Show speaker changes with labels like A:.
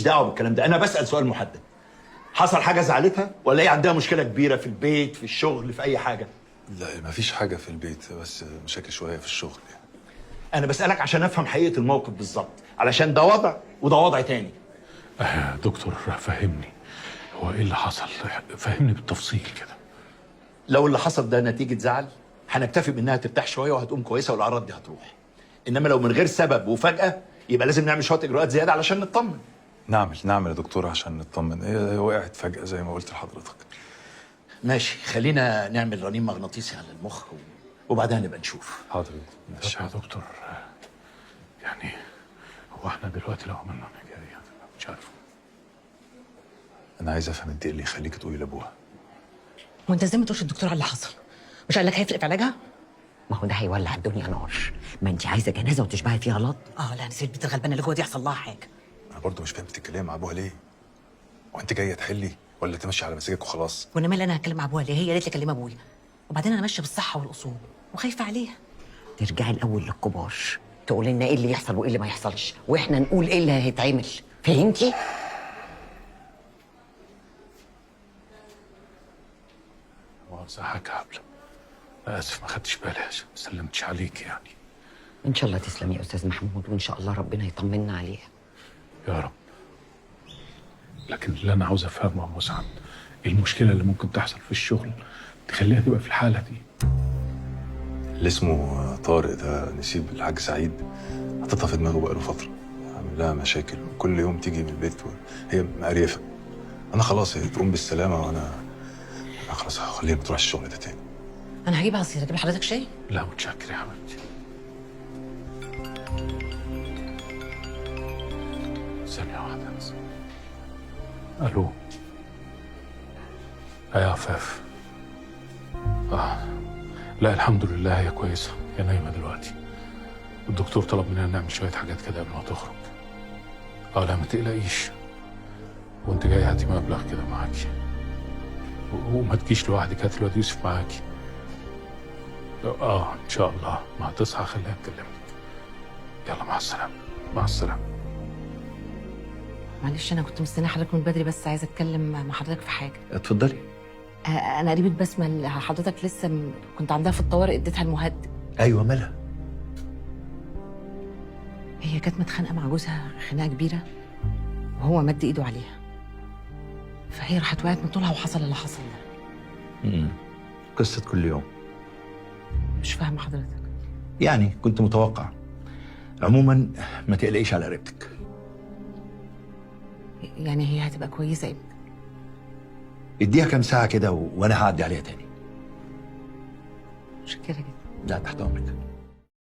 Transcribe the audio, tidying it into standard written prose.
A: دعوه بالكلام ده، انا بسال سؤال محدد. حصل حاجة زعلتها ولا هي عندها مشكلة كبيرة في البيت، في الشغل، في اي حاجة؟
B: لا، مفيش حاجة في البيت، بس مشاكل شوية في الشغل يعني.
A: انا بسالك عشان افهم حقيقة الموقف بالظبط، علشان ده وضع وده وضع تاني.
C: دكتور فهمني، هو ايه اللي حصل؟ فهمني بالتفصيل كده.
A: لو اللي حصل ده نتيجة زعل هنكتفي بانها ترتاح شوية وهتقوم كويسة والاعراض دي هتروح. انما لو من غير سبب وفجاة يبقى لازم نعمل شوية اجراءات زيادة علشان نطمن.
B: نعمل يا دكتور عشان نطمن. هي وقعت فجأة زي ما قلت لحضرتك.
A: ماشي، خلينا نعمل رنين مغناطيسي على المخ وبعدها نبقى نشوف.
B: حاضر. ماشي
C: طب يا دكتور، يعني هو احنا دلوقتي لو عملنا الحكاية دي هتبقى مش عارف.
B: انا عايز افهم انت ايه اللي يخليك تقولي لابوها.
D: وانت ازاي ما تقولش الدكتور على اللي حصل؟ مش قال لك هيفرق في علاجها؟
E: ما هو ده هيولع الدنيا نار. ما انت عايزه جنازه وتشبهي فيها لط.
D: اه لا، نسيت البنت الغلبانه اللي جوه دي يحصل لها حاجة.
B: انا برضو مش فاهم بتتكلمي مع ابوها ليه؟ هو انت جاية تحلي ولا تمشي على مزاجك وخلاص؟
D: وانا مالي انا هتكلم مع ابوها ليه؟ هي قالت لي كلم ابويا. وبعدين انا ماشية بالصحة والاصول وخايفة عليها.
E: ترجعي الاول للكبار تقولي لنا ايه اللي يحصل وايه اللي ما يحصلش، واحنا نقول ايه اللي هيتعمل. فهمتي؟
C: مؤاخذة حاجة عبلة، أنا آسف ما خدتش بالي عشان ما سلمتش عليك يعني.
E: ان شاء الله تسلمي يا استاذ محمود، وان شاء الله ربنا يطمنا عليها
C: يا رب. لكن اللي أنا عاوز أفهمه يا مسعد، إيه المشكلة اللي ممكن تحصل في الشغل تخليها تبقى في الحالة دي؟
B: اللي اسمه طارق ده نسيب الحاج سعيد، حطيتها في دماغه بقاله فترة، عامل لها مشاكل وكل يوم تيجي من البيت وهي مقريفة. أنا خلاص هي تقوم بالسلامة وأنا خلاص هخليها ما تروحش الشغل ده تاني.
D: انا هجيب عصير، اجيب لحضرتك شاي؟
C: لا متشكر يا حبيبتي. ثانية واحدة بس. ألو، يا عفاف. لا الحمد لله هي كويسة، هي نايمة دلوقتي. والدكتور طلب مننا نعمل شوية حاجات كده قبل ما تخرج. لا ما تقلقيش، وانت جاي هاتي مبلغ كده معاكي، وما تجيش لوحدك، هات الواد يوسف معاكي. ان شاء الله ما هتصحى خليها تكلمك. يلا مع السلامة. مع السلامة.
D: معلش انا كنت مستنيه حضرتك من بدري، بس عايزه اتكلم مع حضرتك في حاجة.
A: اتفضلي.
D: انا قريبه بسمه اللي حضرتك لسه كنت عندها في الطوارئ، اديتها المهدئ.
A: ايوه مالها؟
D: هي كانت متخانقه مع جوزها خناقه كبيرة، وهو مد ايده عليها، فهي راحت وقعت من طولها وحصل اللي حصل ده.
A: قصة كل يوم.
D: مش فاهمه حضرتك.
A: يعني كنت متوقع. عموما ما تقلقيش على قريبتك.
D: يعني هي هتبقى كويسة امتى؟
A: اديها كام ساعة كده وانا هعدي عليها تاني.
D: متشكره جدا.
A: لا تحت امرك.